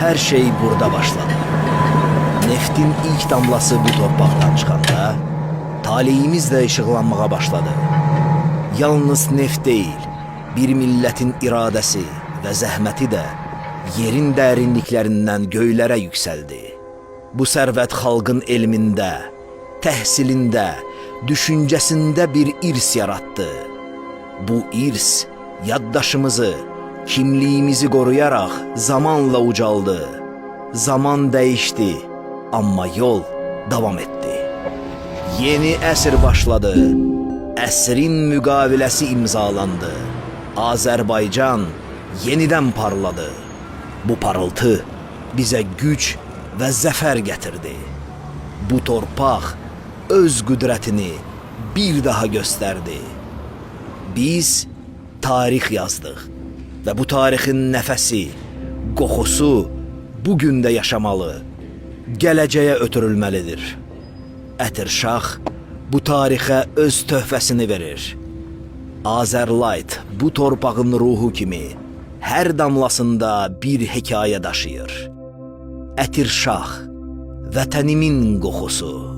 Hər şey burada başladı. Neftin ilk damlası bu torpaqdan çıxanda, taleyimiz də işıqlanmağa başladı. Yalnız neft deyil, bir millətin iradəsi və zəhməti də yerin dərinliklərindən göylərə yüksəldi. Bu sərvət xalqın elmində, təhsilində, düşüncəsində bir irs yaratdı. Bu irs yaddaşımızı, kimliyimizi qoruyaraq zamanla ucaldı. Zaman dəyişdi, amma yol davam etdi. Yeni əsr başladı. Əsrin müqaviləsi imzalandı. Azərbaycan yenidən parladı. Bu parıltı bizə güc və zəfər gətirdi. Bu torpaq öz qüdrətini bir daha göstərdi. Biz tarix yazdıq və bu tarixin nəfəsi, qoxusu bu gün də yaşamalı, gələcəyə ötürülməlidir. Ətirşax bu tarixə öz töhfəsini verir. Azərlight bu torpağın ruhu kimi hər damlasında bir hekayə daşıyır. Ətirşax, vətənimin qoxusu.